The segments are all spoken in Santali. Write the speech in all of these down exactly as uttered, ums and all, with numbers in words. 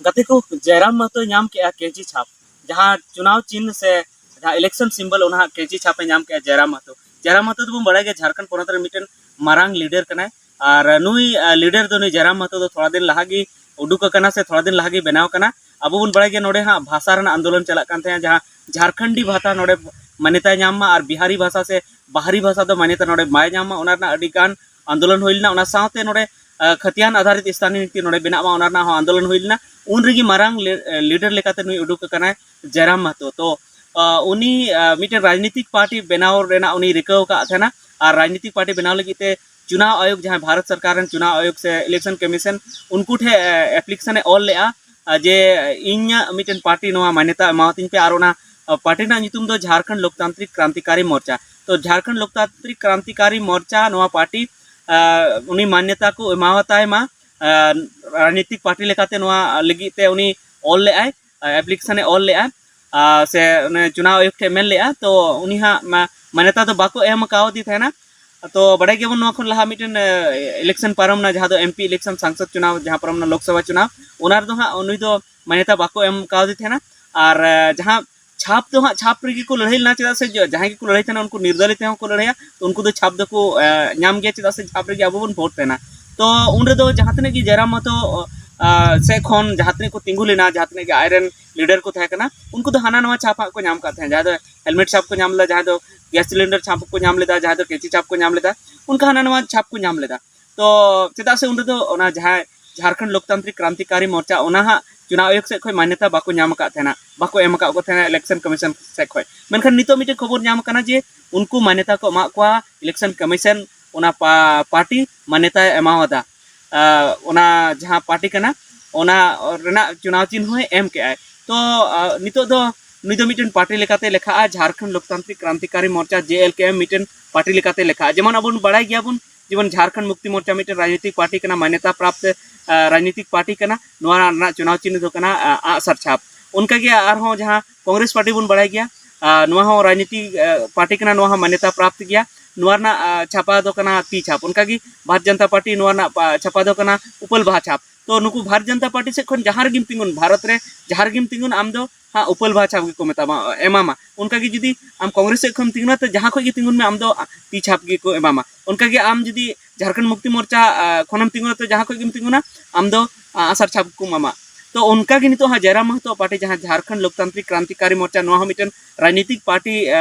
ᱜᱟᱛᱮ ᱠᱚ, ᱡᱟᱭᱨᱟᱢ ᱢᱟᱦᱟᱛᱚᱭ ᱧᱟᱢ ᱠᱮᱜᱼᱟ ᱠᱮᱸᱪᱤ ᱪᱷᱟᱯ, ᱡᱟᱦᱟᱸ ᱪᱩᱱᱟᱣ ᱪᱤᱱᱦ ᱥᱮ ᱡᱟᱦᱟᱸ election symbol, ᱚᱱᱟ ᱦᱟᱸᱜ ᱠᱮᱸᱪᱤ ᱪᱷᱟᱯ ᱮ ᱧᱟᱢ ᱠᱮᱜᱼᱟ ᱡᱟᱭᱨᱟᱢ ᱢᱟᱦᱟᱛᱚ᱾ ᱡᱟᱭᱨᱟᱢ ᱢᱟᱦᱟᱛᱚ ᱫᱚᱵᱚᱱ ᱵᱟᱲᱟᱭ ᱜᱮᱭᱟ, ᱡᱷᱟᱲᱠᱷᱚᱸᱰ ᱯᱚᱱᱚᱛ ᱨᱮ ᱢᱤᱫᱴᱮᱱ ᱢᱟᱨᱟᱝ leader ᱠᱟᱱᱟᱭ᱾ ᱟᱨ ᱱᱩᱭ, ᱟ, leader ᱫᱚ, ᱱᱩᱭ ᱡᱟᱭᱨᱟᱢ ᱢᱟᱦᱟᱛᱚ ᱫᱚ ᱛᱷᱚᱲᱟ ᱫᱤᱱ ᱞᱟᱦᱟ ᱜᱮ ᱩᱰᱩᱠ ᱟᱠᱟᱱᱟ ᱥᱮ ᱛᱷᱚᱲᱟ ᱫᱤᱱ ᱞᱟᱦᱟ ᱜᱮ ᱵᱮᱱᱟᱣ ᱟᱠᱟᱱᱟ᱾ ᱟᱵᱚ ᱵᱚᱱ ᱵᱟᱲᱟᱭ ᱜᱮᱭᱟ, ᱱᱚᱰᱮ ᱦᱟᱸᱜ ᱵᱷᱟᱥᱟ ᱨᱮᱱᱟᱜ ᱟᱱᱫᱳᱞᱚᱱ ᱪᱟᱞᱟᱜ ᱠᱟᱱ ᱛᱟᱦᱮᱸᱜᱼᱟ, ᱡᱟᱦᱟᱸ ᱡᱷᱟᱨᱠᱷᱚᱸᱰᱤ ᱵᱷᱟᱥᱟ ᱱᱚᱰᱮ ᱢᱟᱱᱭᱚᱛᱟᱭ ᱧᱟᱢ ᱢᱟ ᱟᱨ ᱵᱤᱦᱟᱨᱤ ᱵᱷᱟᱥᱟ ᱥᱮ ᱵᱟᱦᱨᱤ ᱵᱷᱟᱥᱟ ᱫᱚ ᱢᱟᱱᱭᱚᱛᱟ ᱱᱚᱰᱮ ᱵᱟᱭ ᱧᱟᱢ ᱢᱟ, ᱚᱱᱟ ᱨᱮᱱᱟᱜ ᱟᱹᱰᱤ ᱜᱟᱱ ᱟᱱᱫᱳᱞᱚᱱ ᱦᱩᱭ ᱞᱮᱱᱟ᱾ ᱚᱱᱟ ᱥᱟᱶᱛᱮ ᱱᱚᱰᱮ, ᱟ, ᱠᱷᱟᱹᱛᱤᱭᱟᱱ ᱟᱫᱷᱟᱨᱤᱛ ᱥᱛᱷᱟᱱᱤᱭᱚ ᱱᱤᱠᱤ ᱱᱚᱰᱮ ᱵᱮᱱᱟᱜ ᱢᱟ, ᱚᱱᱟ ᱨᱮᱱᱟᱜ ᱦᱚᱸ ᱟᱱᱫᱳᱞᱚᱱ ᱦᱩᱭ ᱞᱮᱱᱟ᱾ ᱩᱱ ᱨᱮᱜᱮ ᱢᱟᱨᱟᱝ ᱞᱮ-, leader ᱞᱮᱠᱟᱛᱮ ᱱᱩᱭ ᱩᱰᱩᱠ ᱟᱠᱟᱱᱟᱭ, ᱡᱟᱭᱨᱟᱢ ᱢᱟᱦᱟᱛᱚ᱾ ᱛᱚ, ᱟ, ᱩᱱᱤ, ᱟ, ᱢᱤᱫᱴᱮᱱ ᱨᱟᱡᱽᱱᱤᱛᱤᱠ ᱯᱟᱨᱴᱤ ᱵᱮᱱᱟᱣ ᱨᱮᱱᱟᱜ ᱩᱱᱤ ᱨᱤᱠᱟᱹ ᱟᱠᱟᱫ ᱛᱟᱦᱮᱱᱟ ᱟᱨ ᱨᱟᱡᱽᱱᱤᱛᱤᱠ ᱯᱟᱨᱴᱤ ᱵᱮᱱᱟᱣ ᱞᱟᱹᱜᱤᱫ ᱛᱮ ᱪᱩᱱᱟᱣ ᱟᱭᱳᱜᱽ, ᱡᱟᱦᱟᱸᱭ ᱵᱷᱟᱨᱚᱛ ᱥᱚᱨᱠᱟᱨ ᱨᱮᱱ ᱪᱩᱱᱟᱣ ᱟᱭᱳᱜᱽ ᱥᱮ election commission, ᱩᱱᱠᱩ ᱴᱷᱮᱱ, ᱟ, application ᱮ ᱚᱞ ᱞᱮᱜᱼᱟ, ᱟ, ᱡᱮ ᱤᱧᱟᱹᱜ ᱢᱤᱫᱴᱮᱱ ᱯᱟᱨᱴᱤ ᱱᱚᱣᱟ ᱢᱟᱱᱭᱚᱛᱟ ᱮᱢᱟᱣᱟᱛᱤᱧ ᱯᱮ᱾ ᱟᱨ ᱚᱱᱟ, ᱟ, ᱯᱟᱨᱴᱤ ᱨᱮᱱᱟᱜ ᱧᱩᱛᱩᱢ ᱫᱚ ᱡᱷᱟᱨᱠᱷᱚᱸᱰ ᱞᱳᱠᱛᱟᱱᱛᱨᱤᱠ ᱠᱨᱟᱱᱛᱤᱠᱟᱨᱤ ᱢᱳᱨᱪᱟ᱾ ᱛᱚ, ᱡᱷᱟᱨᱠᱷᱚᱸᱰ ᱞᱳᱠᱛᱟᱱᱛᱨᱤᱠ ᱠᱨᱟᱱᱛᱤᱠᱟᱨᱤ ᱢᱳᱨᱪᱟ ᱱᱚᱣᱟ ᱯᱟᱨᱴᱤ, ᱟ, ᱩᱱᱤ ᱢᱟᱱᱭᱚᱛᱟ ᱠᱚ ᱮᱢᱟᱣᱟᱛᱟᱭ ᱢᱟ, ᱟ, ᱨᱟᱡᱽᱱᱤᱛᱤᱠ ᱯᱟᱨᱴᱤ ᱞᱮᱠᱟᱛᱮ ᱱᱚᱣᱟ ᱞᱟᱹᱜᱤᱫ ᱛᱮ ᱩᱱᱤ ᱚᱞ ᱞᱮᱜᱼᱟᱭ, ᱟ, application ᱮ ᱚᱞ ᱞᱮᱜᱼᱟ, ᱟ, ᱥᱮ ᱚᱱᱮ ᱪᱩᱱᱟᱣ ᱟᱭᱳᱜᱽ ᱴᱷᱮᱱ ᱢᱮᱱ ᱞᱮᱜᱼᱟ᱾ ᱛᱚ, ᱩᱱᱤ ᱦᱟᱸᱜ ᱢᱟ-, ᱢᱟᱱᱭᱚᱛᱟ ᱫᱚ ᱵᱟᱠᱚ ᱮᱢ ᱠᱟᱣᱫᱮ ᱛᱟᱦᱮᱱᱟ᱾ ᱛᱚ, ᱵᱟᱲᱟᱭ ᱜᱮᱭᱟᱵᱚᱱ, ᱱᱚᱣᱟ ᱠᱷᱚᱱ ᱞᱟᱦᱟ ᱢᱤᱫᱴᱮᱱ, ᱟ, election ᱯᱟᱨᱚᱢ ᱱᱟ, ᱡᱟᱦᱟᱸ ᱫᱚ MP election, ᱥᱟᱝᱥᱚᱫ ᱪᱩᱱᱟᱣ ᱡᱟᱦᱟᱸ ᱯᱟᱨᱚᱢ ᱱᱟ, ᱞᱳᱠᱥᱚᱵᱷᱟ ᱪᱩᱱᱟᱣ, ᱚᱱᱟ ᱨᱮᱫᱚ ᱦᱟᱸᱜ ᱱᱩᱭ ᱫᱚ ᱢᱟᱱᱭᱚᱛᱟ ᱵᱟᱠᱚ ᱮᱢ ᱠᱟᱣᱫᱮ ᱛᱟᱦᱮᱱᱟ᱾ ᱟᱨ, ᱟ, ᱡᱟᱦᱟᱸ ᱪᱷᱟᱯ ᱫᱚ ᱦᱟᱸᱜ, ᱪᱷᱟᱯ ᱨᱮᱜᱮ ᱠᱚ ᱞᱟᱹᱲᱦᱟᱹᱭ ᱞᱮᱱᱟ, ᱪᱮᱫᱟᱜ ᱥᱮ ᱡᱟ-, ᱡᱟᱦᱟᱸᱭ ᱜᱮᱠᱚ ᱞᱟᱹᱲᱦᱟᱹᱭ ᱛᱟᱦᱮᱱᱟ, ᱩᱱᱠᱩ ᱱᱤᱨᱫᱟᱞᱤ ᱛᱮᱦᱚᱸ ᱠᱚ ᱞᱟᱹᱲᱦᱟᱹᱭᱟ, ᱛᱚ ᱩᱱᱠᱩ ᱫᱚ ᱪᱷᱟᱯ ᱫᱚᱠᱚ, ᱟ, ᱧᱟᱢ ᱜᱮᱭᱟ, ᱪᱮᱫᱟᱜ ᱥᱮ ᱪᱷᱟᱯ ᱨᱮᱜᱮ ᱟᱵᱚ ᱵᱚᱱ ᱵᱷᱳᱴ ᱛᱟᱦᱮᱱᱟ᱾ ᱛᱚ ᱩᱱ ᱨᱮᱫᱚ ᱡᱟᱦᱟᱸ ᱛᱤᱱᱟᱹᱜ ᱜᱮ ᱡᱟᱭᱨᱟᱢ ᱢᱟᱦᱟᱛᱚ, ᱟ, ᱥᱮᱫ ᱠᱷᱚᱱ ᱡᱟᱦᱟᱸ ᱛᱤᱱᱟᱹᱜ ᱠᱚ ᱛᱤᱸᱜᱩ ᱞᱮᱱᱟ, ᱡᱟᱦᱟᱸ ᱛᱤᱱᱟᱹᱜ ᱜᱮ ᱟᱡᱨᱮᱱ leader ᱠᱚ ᱛᱟᱦᱮᱸ ᱠᱟᱱᱟ, ᱩᱱᱠᱩ ᱫᱚ ᱦᱟᱱᱟ ᱱᱟᱣᱟ ᱪᱷᱟᱯ ᱦᱟᱸᱜ ᱠᱚ ᱧᱟᱢ ᱠᱟᱜ ᱛᱟᱦᱮᱸᱫ, ᱡᱟᱦᱟᱸᱭ ᱫᱚ helmet ᱪᱷᱟᱯ ᱠᱚ ᱧᱟᱢ ᱞᱮᱫᱟ, ᱡᱟᱦᱟᱸᱭ ᱫᱚ gas cylinder ᱪᱷᱟᱯ ᱠᱚ ᱧᱟᱢ ᱞᱮᱫᱟ, ᱡᱟᱦᱟᱸᱭ ᱫᱚ ᱠᱮᱸᱪᱤ ᱪᱷᱟᱯ ᱠᱚ ᱧᱟᱢ ᱞᱮᱫᱟ, ᱚᱱᱠᱟ ᱦᱟᱱᱟ ᱱᱟᱣᱟ ᱪᱷᱟᱯ ᱠᱚ ᱧᱟᱢ ᱞᱮᱫᱟ᱾ ᱛᱚ ᱪᱮᱫᱟᱜ ᱥᱮ ᱩᱱ ᱨᱮᱫᱚ ᱚᱱᱟ ᱡᱟᱦᱟᱸ ᱡᱷᱟᱨᱠᱷᱚᱸᱰ ᱞᱳᱠᱛᱟᱱᱛᱨᱤᱠ ᱠᱨᱟᱱᱛᱤᱠᱟᱨᱤ ᱢᱳᱨᱪᱟ, ᱚᱱᱟ ᱦᱟᱸᱜ ᱪᱩᱱᱟᱣ ᱟᱭᱳᱜᱽ ᱥᱮᱫ ᱠᱷᱚᱱ ᱢᱟᱱᱭᱚᱛᱟ ᱵᱟᱠᱚ ᱧᱟᱢ ᱟᱠᱟᱫ ᱛᱟᱦᱮᱱᱟ, ᱵᱟᱠᱚ ᱮᱢ ᱟᱠᱟᱫ ᱠᱚ ᱛᱟᱦᱮᱱᱟ election commission ᱥᱮᱫ ᱠᱷᱚᱱ᱾ ᱢᱮᱱᱠᱷᱟᱱ ᱱᱤᱛᱚᱜ ᱢᱤᱫᱴᱮᱱ ᱠᱷᱚᱵᱚᱨ ᱧᱟᱢ ᱟᱠᱟᱱᱟ ᱡᱮ ᱩᱱᱠᱩ ᱢᱟᱱᱭᱚᱛᱟ ᱠᱚ ᱮᱢᱟᱜ ᱠᱚᱣᱟ, election commission ᱚᱱᱟ ᱯᱟ-, ᱯᱟᱨᱴᱤ ᱢᱟᱱᱭᱚᱛᱟᱭ ᱮᱢᱟᱣᱟᱫᱟ᱾ ᱟ, ᱚᱱᱟ ᱡᱟᱦᱟᱸ ᱯᱟᱨᱴᱤ ᱠᱟᱱᱟ, ᱚᱱᱟ ᱨᱮᱱᱟᱜ ᱪᱩᱱᱟᱣ ᱪᱤᱱᱦᱚᱭ ᱮᱢ ᱠᱮᱜᱼᱟᱭ᱾ ᱛᱚ, ᱟ, ᱱᱤᱛᱚᱜ ᱫᱚ ᱱᱩᱭ ᱫᱚ ᱢᱤᱫᱴᱮᱱ ᱯᱟᱨᱴᱤ ᱞᱮᱠᱟᱛᱮ ᱞᱮᱠᱷᱟᱜᱼᱟ, ᱡᱷᱟᱨᱠᱷᱚᱸᱰ ᱞᱳᱠᱛᱟᱱᱛᱨᱤᱠ ᱠᱨᱟᱱᱛᱤᱠᱟᱨᱤ ᱢᱳᱨᱪᱟ, JLKM, ᱢᱤᱫᱴᱮᱱ ᱯᱟᱨᱴᱤ ᱞᱮᱠᱟᱛᱮ ᱞᱮᱠᱷᱟᱜᱼᱟ᱾ ᱡᱮᱢᱚᱱ ᱟᱵᱚ ᱵᱚᱱ ᱵᱟᱲᱟᱭ ᱜᱮᱭᱟᱵᱚᱱ, ᱡᱮᱢᱚᱱ ᱡᱷᱟᱨᱠᱷᱚᱸᱰ ᱢᱩᱠᱛᱤ ᱢᱳᱨᱪᱟ ᱢᱤᱫᱴᱮᱱ ᱨᱟᱡᱽᱱᱤᱛᱤᱠ ᱯᱟᱨᱴᱤ ᱠᱟᱱᱟ, ᱢᱟᱱᱭᱚᱛᱟ ᱯᱨᱟᱯᱛ, ᱟ, ᱨᱟᱡᱽᱱᱤᱛᱤᱠ ᱯᱟᱨᱴᱤ ᱠᱟᱱᱟ᱾ ᱱᱚᱣᱟ ᱨᱮᱱᱟᱜ ᱪᱩᱱᱟᱣ ᱪᱤᱱᱦᱚ ᱫᱚ ᱠᱟᱱᱟ, ᱟ, ᱟᱜᱼᱥᱟᱨ ᱪᱷᱟᱯ᱾ ᱚᱱᱠᱟᱜᱮ ᱟᱨᱦᱚᱸ ᱡᱟᱦᱟᱸ ᱠᱚᱝᱜᱨᱮᱥ ᱯᱟᱨᱴᱤ ᱵᱚᱱ ᱵᱟᱲᱟᱭ ᱜᱮᱭᱟ, ᱟ, ᱱᱚᱣᱟ ᱦᱚᱸ ᱨᱟᱡᱽᱱᱤᱛᱤ, ᱟ, ᱯᱟᱨᱴᱤ ᱠᱟᱱᱟ, ᱱᱚᱣᱟ ᱦᱚᱸ ᱢᱟᱱᱭᱚᱛᱟ ᱯᱨᱟᱯᱛ ᱜᱮᱭᱟ᱾ ᱱᱚᱣᱟ ᱨᱮᱱᱟᱜ, ᱟ, ᱪᱷᱟᱯᱟ ᱫᱚ ᱠᱟᱱᱟ ᱛᱤ ᱪᱷᱟᱯ᱾ ᱚᱱᱠᱟᱜᱮ ᱵᱷᱟᱨᱚᱛ ᱡᱚᱱᱚᱛᱟ ᱯᱟᱨᱴᱤ, ᱱᱚᱣᱟ ᱨᱮᱱᱟᱜ ᱯᱟ-, ᱪᱷᱟᱯᱟ ᱫᱚ ᱠᱟᱱᱟ ᱩᱯᱟᱹᱞ ᱵᱟᱦᱟ ᱪᱷᱟᱯ᱾ ᱛᱚ ᱱᱩᱠᱩ ᱵᱷᱟᱨᱚᱛ ᱡᱚᱱᱚᱛᱟ ᱯᱟᱨᱴᱤ ᱥᱮᱫ ᱠᱷᱚᱱ ᱡᱟᱦᱟᱸ ᱨᱮᱜᱮᱢ ᱛᱤᱸᱜᱩᱱ, ᱵᱷᱟᱨᱚᱛ ᱨᱮ ᱡᱟᱦᱟᱸ ᱨᱮᱜᱮᱢ ᱛᱤᱸᱜᱩᱱ, ᱟᱢ ᱫᱚ ᱦᱟᱸᱜ ᱩᱯᱟᱹᱞ ᱵᱟᱦᱟ ᱪᱷᱟᱯ ᱜᱮᱠᱚ ᱢᱮᱛᱟᱢᱟ, ᱮᱢᱟᱢᱟ᱾ ᱚᱱᱠᱟ ᱜᱮ ᱡᱩᱫᱤ ᱟᱢ ᱠᱚᱝᱜᱨᱮᱥ ᱥᱮᱫ ᱠᱷᱚᱱᱮᱢ ᱛᱤᱸᱜᱩᱱᱟ, ᱛᱚ ᱡᱟᱦᱟᱸ ᱠᱷᱚᱱ ᱜᱮ ᱛᱤᱸᱜᱩᱱ ᱢᱮ, ᱟᱢ ᱫᱚ ᱛᱤ ᱪᱷᱟᱯ ᱜᱮᱠᱚ ᱮᱢᱟᱢᱟ᱾ ᱚᱱᱠᱟ ᱜᱮ ᱟᱢ ᱡᱩᱫᱤ ᱡᱷᱟᱲᱠᱷᱚᱸᱰ ᱢᱩᱠᱛᱤ ᱢᱳᱨᱪᱟ ᱠᱷᱚᱱᱮᱢ ᱛᱤᱸᱜᱩᱱᱟ, ᱛᱚ ᱡᱟᱦᱟᱸ ᱠᱷᱚᱱ ᱜᱮᱢ ᱛᱤᱸᱜᱩᱱᱟ, ᱟᱢ ᱫᱚ ᱟᱸᱜᱼᱥᱟᱨ ᱪᱷᱟᱯ ᱠᱚ ᱮᱢᱟᱢᱟ᱾ ᱛᱚ ᱚᱱᱠᱟ ᱜᱮ ᱱᱤᱛᱚᱜ ᱦᱟᱸᱜ ᱡᱟᱭᱨᱟᱢ ᱢᱟᱦᱟᱛᱚ ᱯᱟᱨᱴᱤ, ᱡᱟᱦᱟᱸ ᱡᱷᱟᱲᱠᱷᱚᱸᱰ ᱞᱳᱠᱛᱟᱱᱛᱨᱤᱠ ᱠᱨᱟᱱᱛᱤᱠᱟᱨᱤ ᱢᱳᱨᱪᱟ, ᱱᱚᱣᱟ ᱦᱚᱸ ᱢᱤᱫᱴᱮᱱ ᱨᱟᱡᱽᱱᱤᱛᱤᱠ ᱯᱟᱨᱴᱤ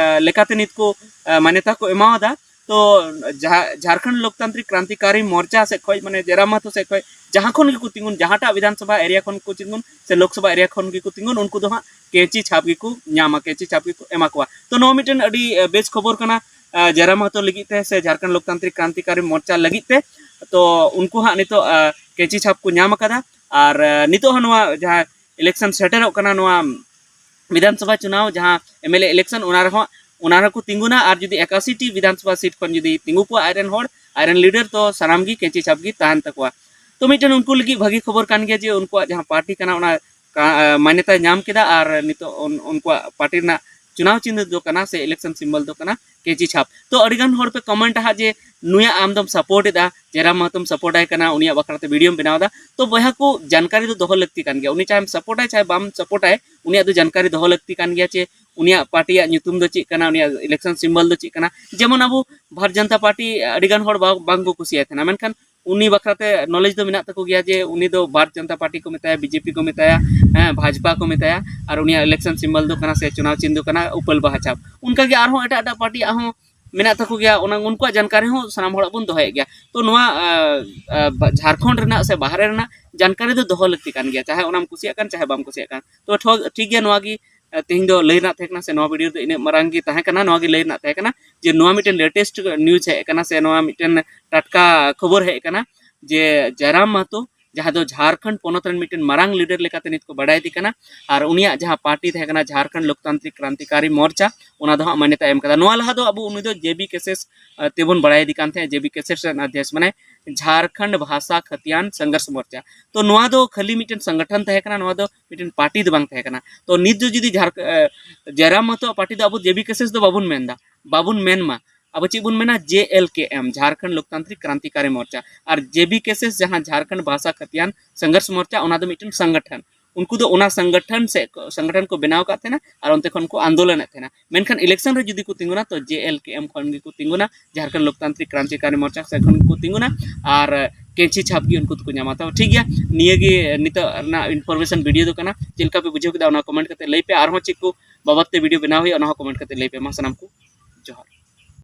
ᱞᱮᱠᱟᱛᱮ ᱱᱤᱛ ᱠᱚ ᱢᱟᱱᱭᱚᱛᱟ ᱠᱚ ᱮᱢᱟᱣᱟᱫᱟ᱾ ᱛᱚ ᱡᱟᱦᱟᱸ ᱡᱷᱟᱲᱠᱷᱚᱸᱰ ᱞᱳᱠᱛᱟᱱᱛᱨᱤᱠ ᱠᱨᱟᱱᱛᱤᱠᱟᱨᱤ ᱢᱳᱨᱪᱟ ᱥᱮᱫ ᱠᱷᱚᱱ, ᱢᱟᱱᱮ ᱡᱟᱭᱨᱟᱢ ᱢᱟᱦᱟᱛᱚ ᱥᱮᱫ ᱠᱷᱚᱱ ᱡᱟᱦᱟᱸ ᱠᱷᱚᱱ ᱜᱮᱠᱚ ᱛᱤᱸᱜᱩᱱ, ᱡᱟᱦᱟᱸᱴᱟᱜ ᱵᱤᱫᱷᱟᱱ ᱥᱚᱵᱷᱟ ᱮᱨᱤᱭᱟ ᱠᱷᱚᱱ ᱠᱚ ᱛᱤᱸᱜᱩᱱ ᱥᱮ ᱞᱳᱠ ᱥᱚᱵᱷᱟ ᱮᱨᱤᱭᱟ ᱠᱷᱚᱱ ᱜᱮᱠᱚ ᱛᱤᱸᱜᱩᱱ, ᱩᱱᱠᱩ ᱫᱚ ᱦᱟᱸᱜ ᱠᱮᱸᱪᱤ ᱪᱷᱟᱯ ᱜᱮᱠᱚ ᱧᱟᱢᱟ, ᱠᱮᱸᱪᱤ ᱪᱷᱟᱯ ᱜᱮᱠᱚ ᱮᱢᱟ ᱠᱚᱣᱟ᱾ ᱛᱚ ᱱᱚᱣᱟ ᱢᱤᱫᱴᱮᱱ ᱟᱹᱰᱤ ᱵᱮᱥ ᱠᱷᱚᱵᱚᱨ ᱠᱟᱱᱟ ᱡᱟᱭᱨᱟᱢ ᱢᱟᱦᱟᱛᱚ ᱞᱟᱹᱜᱤᱫ ᱛᱮ ᱥᱮ ᱡᱷᱟᱲᱠᱷᱚᱸᱰ ᱞᱳᱠᱛᱟᱱᱛᱨᱤᱠ ᱠᱨᱟᱱᱛᱤᱠᱟᱨᱤ ᱢᱳᱨᱪᱟ ᱞᱟᱹᱜᱤᱫ ᱛᱮ᱾ ᱛᱚ ᱩᱱᱠᱩ ᱦᱟᱸᱜ ᱱᱤᱛᱚᱜ ᱠᱮᱸᱪᱤ ᱪᱷᱟᱯ ᱠᱚ ᱧᱟᱢ ᱟᱠᱟᱫᱟ᱾ ᱟᱨ ᱱᱤᱛᱚᱜ ᱦᱚᱸ ᱱᱚᱣᱟ ᱡᱟᱦᱟᱸ ᱤᱞᱮᱠᱥᱚᱱ ᱥᱮᱴᱮᱨᱚᱜ ᱠᱟᱱᱟ, ᱱᱚᱣᱟ ᱵᱤᱫᱷᱟᱱ ᱥᱚᱵᱷᱟ ᱪᱩᱱᱟᱣ, ᱡᱟᱦᱟᱸ ᱮᱢ ᱮᱞ ᱮ ᱤᱞᱮᱠᱥᱚᱱ, ᱚᱱᱟ ᱨᱮᱦᱚᱸ, ᱚᱱᱟ ᱨᱮᱠᱚ ᱛᱤᱸᱜᱩᱱᱟ᱾ ᱟᱨ ᱡᱩᱫᱤ ᱮᱠᱟᱥᱤ ᱴᱤ ᱵᱤᱫᱷᱟᱱ ᱥᱚᱵᱷᱟ ᱥᱤᱴ ᱠᱷᱚᱱ ᱡᱩᱫᱤ ᱛᱤᱸᱜᱩ ᱠᱚᱣᱟ ᱟᱡᱨᱮᱱ ᱦᱚᱲ, ᱟᱡᱨᱮᱱ ᱞᱤᱰᱟᱨ, ᱛᱚ ᱥᱟᱱᱟᱢ ᱜᱮ ᱠᱮᱸᱪᱤ ᱪᱷᱟᱯ ᱜᱮ ᱛᱟᱦᱮᱱ ᱛᱟᱠᱚᱣᱟ᱾ ᱛᱚ ᱢᱤᱫᱴᱮᱱ ᱩᱱᱠᱩ ᱞᱟᱹᱜᱤᱫ ᱵᱷᱟᱹᱜᱤ ᱠᱷᱚᱵᱚᱨ ᱠᱟᱱ ᱜᱮᱭᱟ ᱡᱮ ᱩᱱᱠᱩᱣᱟᱜ ᱡᱟᱦᱟᱸ ᱯᱟᱨᱴᱤ ᱠᱟᱱᱟ, ᱚᱱᱟ ᱠᱟ-, ᱢᱟᱱᱭᱚᱛᱟᱭ ᱧᱟᱢ ᱠᱮᱫᱟ᱾ ᱟᱨ ᱱᱤᱛᱚᱜ ᱩᱱ-, ᱩᱱᱠᱩᱣᱟᱜ ᱯᱟᱨᱴᱤ ᱨᱮᱱᱟᱜ ᱪᱩᱱᱟᱣ ᱪᱤᱱᱦᱟᱹ ᱫᱚ ᱠᱟᱱᱟ ᱥᱮ ᱤᱞᱮᱠᱥᱚᱱ ᱥᱤᱢᱵᱚᱞ ᱫᱚ ᱠᱟᱱᱟ ᱠᱮᱸᱪᱤ ᱪᱷᱟᱯ᱾ ᱛᱚ ᱟᱹᱰᱤᱜᱟᱱ ᱦᱚᱲ ᱯᱮ ᱠᱚᱢᱮᱱᱴ ᱦᱟᱸᱜ ᱡᱮ ᱱᱩᱭᱟᱜ ᱟᱢ ᱫᱚᱢ ᱥᱟᱯᱳᱨᱴ ᱮᱫᱟ, ᱡᱟᱭᱨᱟᱢ ᱢᱟᱦᱟᱛᱚᱢ ᱥᱟᱯᱳᱨᱴ ᱟᱭ ᱠᱟᱱᱟ, ᱩᱱᱤᱭᱟᱜ ᱵᱟᱠᱷᱨᱟ ᱛᱮ ᱵᱷᱤᱰᱤᱭᱳᱢ ᱵᱮᱱᱟᱣ ᱮᱫᱟ᱾ ᱛᱚ ᱵᱚᱭᱦᱟ ᱠᱚ, ᱡᱟᱱᱠᱟᱨᱤ ᱫᱚ ᱫᱚᱦᱚ ᱞᱟᱹᱠᱛᱤ ᱠᱟᱱ ᱜᱮᱭᱟ᱾ ᱩᱱᱤ ᱪᱟᱦᱮᱢ ᱥᱟᱯᱳᱨᱴ ᱟᱭ ᱪᱟᱦᱮ ᱵᱟᱢ ᱥᱟᱯᱳᱨᱴ ᱟᱭ, ᱩᱱᱤᱭᱟᱜ ᱫᱚ ᱡᱟᱱᱠᱟᱨᱤ ᱫᱚᱦᱚ ᱞᱟᱹᱠᱛᱤ ᱠᱟᱱ ᱜᱮᱭᱟ ᱡᱮ ᱩᱱᱤᱭᱟᱜ ᱯᱟᱨᱴᱤᱭᱟᱜ ᱧᱩᱛᱩᱢ ᱫᱚ ᱪᱮᱫ ᱠᱟᱱᱟ, ᱩᱱᱤᱭᱟᱜ ᱤᱞᱮᱠᱥᱚᱱ ᱥᱤᱢᱵᱚᱞ ᱫᱚ ᱪᱮᱫ ᱠᱟᱱᱟ᱾ ᱡᱮᱢᱚᱱ ᱟᱵᱚ ᱵᱷᱟᱨᱚᱛ ᱡᱚᱱᱚᱛᱟ ᱯᱟᱨᱴᱤ ᱟᱹᱰᱤᱜᱟᱱ ᱦᱚᱲ ᱵᱟ-, ᱵᱟᱝ ᱠᱚ ᱠᱩᱥᱤᱭᱟᱭ ᱛᱟᱦᱮᱱᱟ, ᱢᱮᱱᱠᱷᱟᱱ ᱩᱱᱤ ᱵᱟᱠᱷᱨᱟᱛᱮ ᱱᱚᱞᱮᱡᱽ ᱫᱚ ᱢᱮᱱᱟᱜ ᱛᱟᱠᱚ ᱜᱮᱭᱟ ᱡᱮ ᱩᱱᱤ ᱫᱚ ᱵᱷᱟᱨᱚᱛ ᱡᱚᱱᱚᱛᱟ ᱯᱟᱨᱴᱤ ᱠᱚ ᱢᱮᱛᱟᱭᱟ, ᱵᱤ ᱡᱮ ᱯᱤ ᱠᱚ ᱢᱮᱛᱟᱭᱟ, ᱦᱮᱸ, ᱵᱷᱟᱡᱽᱯᱟ ᱠᱚ ᱢᱮᱛᱟᱭᱟ, ᱟᱨ ᱩᱱᱤᱭᱟᱜ ᱤᱞᱮᱠᱥᱚᱱ ᱥᱤᱢᱵᱚᱞ ᱫᱚ ᱠᱟᱱᱟ ᱥᱮ ᱪᱩᱱᱟᱣ ᱪᱤᱱᱦᱟᱹ ᱫᱚ ᱠᱟᱱᱟ ᱩᱯᱟᱹᱞ ᱵᱟᱦᱟ ᱪᱷᱟᱯ᱾ ᱚᱱᱠᱟᱜᱮ ᱟᱨᱦᱚᱸ ᱮᱴᱟᱜ ᱮᱴᱟᱜ ᱯᱟᱨᱴᱤᱭᱟᱜ ᱦᱚᱸ ᱢᱮᱱᱟᱜ ᱛᱟᱠᱚ ᱜᱮᱭᱟ, ᱚᱱᱟ ᱩᱱᱠᱩᱣᱟᱜ ᱡᱟᱱᱠᱟᱨᱤ ᱦᱚᱸ ᱥᱟᱱᱟᱢ ᱦᱚᱲᱟᱜ ᱵᱚᱱ ᱫᱚᱦᱚᱭᱮᱫ ᱜᱮᱭᱟ᱾ ᱛᱚ ᱱᱚᱣᱟ, ᱟ, ᱟ, ᱵᱟ-, ᱡᱷᱟᱲᱠᱷᱚᱸᱰ ᱨᱮᱱᱟᱜ ᱥᱮ ᱵᱟᱦᱨᱮ ᱨᱮᱱᱟᱜ ᱡᱟᱱᱠᱟᱨᱤ ᱫᱚ ᱫᱚᱦᱚ ᱞᱟᱹᱠᱛᱤ ᱠᱟᱱ ᱜᱮᱭᱟ, ᱪᱟᱦᱮ ᱚᱱᱟᱢ ᱠᱩᱥᱤᱭᱟᱜ ᱠᱟᱱ ᱪᱟᱦᱮ ᱵᱟᱢ ᱠᱩᱥᱤᱭᱟᱜ ᱠᱟᱱ᱾ ᱛᱚ ᱴᱷᱚ-, ᱴᱷᱤᱠ ᱜᱮᱭᱟ, ᱱᱚᱣᱟ ᱜᱮ, ᱟ, ᱛᱮᱦᱮᱧ ᱫᱚ ᱞᱟᱹᱭ ᱨᱮᱱᱟᱜ ᱛᱟᱦᱮᱸ ᱠᱟᱱᱟ, ᱥᱮ ᱱᱚᱣᱟ ᱵᱷᱤᱰᱤᱭᱳ ᱫᱚ ᱤᱱᱟᱹᱜ ᱢᱟᱨᱟᱝ ᱜᱮ ᱛᱟᱦᱮᱸ ᱠᱟᱱᱟ᱾ ᱱᱚᱣᱟ ᱜᱮ ᱞᱟᱹᱭ ᱨᱮᱱᱟᱜ ᱛᱟᱦᱮᱸ ᱠᱟᱱᱟ ᱡᱮ ᱱᱚᱣᱟ ᱢᱤᱫᱴᱮᱱ ᱞᱮᱴᱮᱥᱴ ᱱᱤᱭᱩᱡᱽ ᱦᱮᱡ ᱟᱠᱟᱱᱟ ᱥᱮ ᱱᱚᱣᱟ ᱢᱤᱫᱴᱮᱱ ᱴᱟᱴᱠᱟ ᱠᱷᱚᱵᱚᱨ ᱦᱮᱡ ᱟᱠᱟᱱᱟ ᱡᱮ ᱡᱟᱭᱨᱟᱢ ᱢᱟᱦᱟᱛᱚ, ᱡᱟᱦᱟᱸ ᱫᱚ ᱡᱷᱟᱲᱠᱷᱚᱸᱰ ᱯᱚᱱᱚᱛ ᱨᱮᱱ ᱢᱤᱫᱴᱮᱱ ᱢᱟᱨᱟᱝ ᱞᱤᱰᱟᱨ ᱞᱮᱠᱟᱛᱮ ᱱᱤᱛ ᱠᱚ ᱵᱟᱰᱟᱭᱮᱫᱮ ᱠᱟᱱᱟ, ᱟᱨ ᱩᱱᱤᱭᱟᱜ ᱡᱟᱦᱟᱸ ᱯᱟᱨᱴᱤ ᱛᱟᱦᱮᱸ ᱠᱟᱱᱟ ᱡᱷᱟᱲᱠᱷᱚᱸᱰ ᱞᱳᱠᱛᱟᱱᱛᱨᱤᱠ ᱠᱨᱟᱱᱛᱤᱠᱟᱨᱤ ᱢᱳᱨᱪᱟ, ᱚᱱᱟ ᱫᱚ ᱦᱟᱸᱜ ᱢᱟᱱᱭᱚᱛᱟ ᱮᱢ ᱠᱟᱫᱟ᱾ ᱱᱚᱣᱟ ᱞᱟᱦᱟ ᱫᱚ ᱟᱵᱚ ᱩᱱᱤ ᱫᱚ ᱡᱮ ᱵᱤ ᱠᱮᱥᱮᱥ, ᱟ, ᱛᱮᱵᱚᱱ ᱵᱟᱲᱟᱭᱮᱫᱮ ᱠᱟᱱ ᱛᱟᱦᱮᱸᱫ, ᱡᱮ ᱵᱤ ᱠᱮᱥᱮᱥ ᱨᱮᱱ ᱚᱫᱷᱭᱚᱠᱥ, ᱢᱟᱱᱮ ᱡᱷᱟᱲᱠᱷᱚᱸᱰ ᱵᱷᱟᱥᱟ ᱠᱷᱟᱛᱤᱭᱟᱱ ᱥᱚᱝᱜᱷᱚᱨᱥ ᱢᱳᱨᱪᱟ᱾ ᱛᱚ ᱱᱚᱣᱟ ᱫᱚ ᱠᱷᱟᱹᱞᱤ ᱢᱤᱫᱴᱮᱱ ᱥᱚᱝᱜᱚᱴᱷᱚᱱ ᱛᱟᱦᱮᱸ ᱠᱟᱱᱟ, ᱱᱚᱣᱟ ᱫᱚ ᱢᱤᱫᱴᱮᱱ ᱯᱟᱨᱴᱤ ᱫᱚ ᱵᱟᱝ ᱛᱟᱦᱮᱸ ᱠᱟᱱᱟ᱾ ᱛᱚ ᱱᱤᱛ ᱫᱚ ᱡᱩᱫᱤ ᱡᱷᱟᱲᱠ-, ᱟ, ᱡᱟᱭᱨᱟᱢ ᱢᱟᱦᱟᱛᱚᱣᱟᱜ ᱯᱟᱨᱴᱤ ᱫᱚ ᱟᱵᱚ ᱡᱮ ᱵᱤ ᱠᱮᱥᱮᱥ ᱫᱚ ᱵᱟᱵᱚᱱ ᱢᱮᱱᱫᱟ, ᱵᱟᱵᱚᱱ ᱢᱮᱱ ᱢᱟ, ᱟᱵᱚ ᱪᱮᱫ ᱵᱚᱱ ᱢᱮᱱᱟ? ᱡᱮ ᱮᱞ ᱠᱮ ᱮᱢ, ᱡᱷᱟᱨᱠᱷᱚᱸᱰ ᱞᱳᱠᱛᱟᱱᱛᱨᱤᱠ ᱠᱨᱟᱱᱛᱤᱠᱟᱨᱤ ᱢᱳᱨᱪᱟ᱾ ᱟᱨ ᱡᱮ ᱵᱤ ᱠᱮ ᱮᱥ ᱮᱥ, ᱡᱟᱦᱟᱸ ᱡᱷᱟᱨᱠᱷᱚᱸᱰ ᱵᱷᱟᱥᱟ ᱠᱷᱟᱛᱤᱭᱟᱱ ᱥᱚᱝᱜᱷᱚᱨᱥ ᱢᱳᱨᱪᱟ, ᱚᱱᱟ ᱫᱚ ᱢᱤᱫᱴᱮᱱ ᱥᱚᱝᱜᱚᱴᱷᱚᱱ᱾ ᱩᱱᱠᱩ ᱫᱚ ᱚᱱᱟ ᱥᱚᱝᱜᱚᱴᱷᱚᱱ ᱥᱮᱫ ᱠᱚ, ᱥᱚᱝᱜᱚᱴᱷᱚᱱ ᱠᱚ ᱵᱮᱱᱟᱣ ᱟᱠᱟᱫ ᱛᱟᱦᱮᱱᱟ ᱟᱨ ᱚᱱᱛᱮ ᱠᱷᱚᱱ ᱠᱚ ᱟᱱᱫᱳᱞᱚᱱᱮᱫ ᱛᱟᱦᱮᱱᱟ᱾ ᱢᱮᱱᱠᱷᱟᱱ ᱤᱞᱮᱠᱥᱚᱱ ᱨᱮ ᱡᱩᱫᱤ ᱠᱚ ᱛᱤᱸᱜᱩᱱᱟ, ᱛᱚ ᱡᱮ ᱮᱞ ᱠᱮ ᱮᱢ ᱠᱷᱚᱱ ᱜᱮᱠᱚ ᱛᱤᱸᱜᱩᱱᱟ, ᱡᱷᱟᱨᱠᱷᱚᱸᱰ ᱞᱳᱠᱛᱟᱱᱛᱨᱤᱠ ᱠᱨᱟᱱᱛᱤᱠᱟᱨᱤ ᱢᱳᱨᱪᱟ ᱥᱮᱫ ᱠᱷᱚᱱ ᱠᱚ ᱛᱤᱸᱜᱩᱱᱟ᱾ ᱟᱨ ᱠᱮᱸᱪᱤ ᱪᱷᱟᱯ ᱜᱮ ᱩᱱᱠᱩ ᱫᱚᱠᱚ ᱧᱟᱢᱟ᱾ ᱛᱚ ᱴᱷᱤᱠ ᱜᱮᱭᱟ, ᱱᱤᱭᱟᱹ ᱜᱮ ᱱᱤᱛᱚᱜ ᱨᱮᱱᱟᱜ ᱤᱱᱯᱷᱚᱨᱢᱮᱥᱚᱱ ᱵᱷᱤᱰᱤᱭᱳ ᱫᱚ ᱠᱟᱱᱟ᱾ ᱪᱮᱫ ᱞᱮᱠᱟ ᱯᱮ ᱵᱩᱡᱷᱟᱹᱣ ᱠᱮᱫᱟ, ᱚᱱᱟ ᱠᱚᱢᱮᱱᱴ ᱠᱟᱛᱮ ᱞᱟᱹᱭ ᱯᱮ᱾ ᱟᱨᱦᱚᱸ ᱪᱮᱫ ᱠᱚ ᱵᱟᱵᱚᱫ ᱛᱮ ᱵᱷᱤᱰᱤᱭᱳ ᱵᱮᱱᱟᱣ ᱦᱩᱭᱩᱜᱼᱟ, ᱚᱱᱟ ᱦᱚᱸ ᱠᱚᱢᱮᱱᱴ ᱠᱟᱛᱮ ᱞᱟᱹᱭ ᱯᱮ᱾ ᱢᱟ ᱥᱟᱱᱟᱢ ᱠᱚ ᱡᱚᱦᱟᱨ᱾